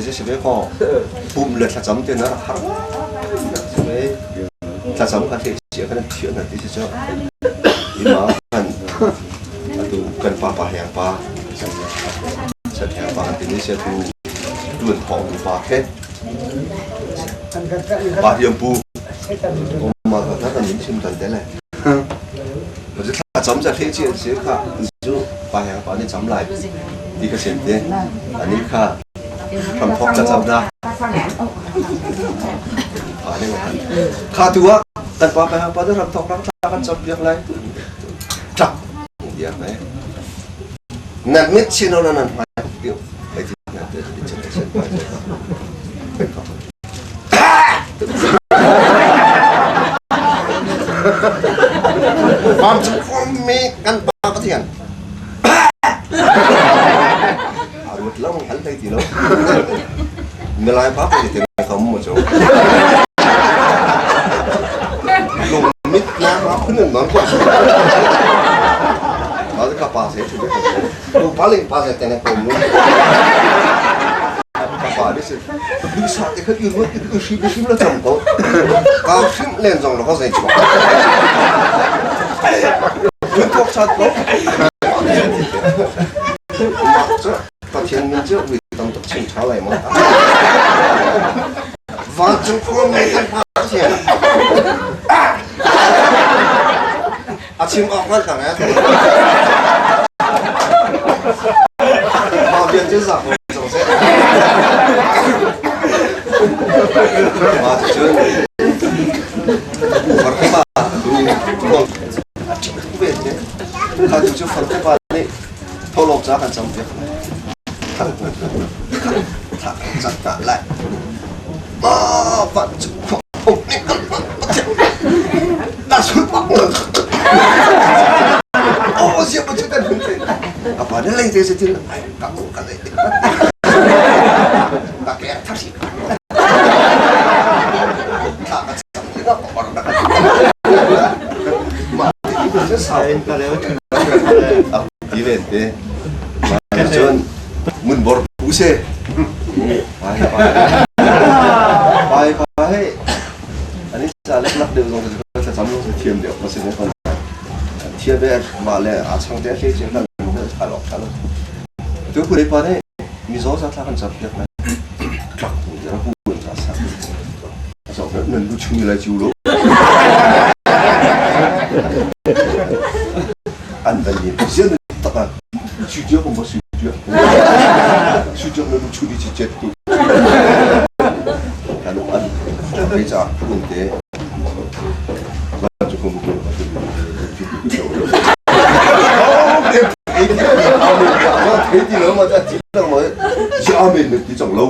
te si ve ko pum le thlacam te na rak har si ve thlacam kha the sia kan thian na ti si cu ima kan atu kan pa pa heng pa chan heng pa kan ti ni sia tu tuan thong tu pa khe pa hiam pu ma ka kan min chim tan te le Thlacam ca hle ci an si kha zu pa heng pa nih cam lai ti ka sim te ani kha hramthok thlacam na pa nih kha tu ah kan pa pa heng pa nih hramthok rak thla kan cam piak lai tlak dia mai nan mit chino na nan hmai tiu ai ti na te ti chen chen pa Vancungkhawmmi kan Pa Pathian. A ruat lo hal hlei ti lo. Nalai pa pa ti ka mu cho. Lung mit na ma phun non kwa. Ma ka pa se chu de. Pa ling pa se te na ko mu. Ka pa ni se Bisa te kha irut i hrim hrim la cam ko. Ka hrim len zong la ko zei chuak. Kun thok chat ko. Mah cu Pathian min cu ui tam tuk chim tha lai ma. Vancung khua mi kan Pathian. A chim awk ngan ka nge. Mah bian cu zak zong seh. Mah cun farte pa tu ve te. Kha tu cu farte pa nih tholok ca kan cam piak. Thla kan cam lai. Ma vancung khua um ning kan Na sul pak Oh siapa cu kan hun te. Apa na lei te se tin ai ka ko ka lei te. Ka ke thar si. Tha ka cham ni na ko na. Ma ti se sa ka le Ti ven te. Ma cun mun bor pu se. Pai pai pai ani sa lek lak deuh zong ka cam zong thiam deuh ka sin kon thiam ve ma le a chang te hle chen kan tha lok tha lo tu pu pa ne mizo sa thla kan chap piak na tlak pu ja pu un sa sa so nan lu chung lai chu lo an van ni sian tak a su jo ko ma su jo su jo na lu chu di chi chet tu kan an pe cha phun te ba chu ko ko Thế thì nó mà ra chỉ là mà cha mình được tí chẳng lâu.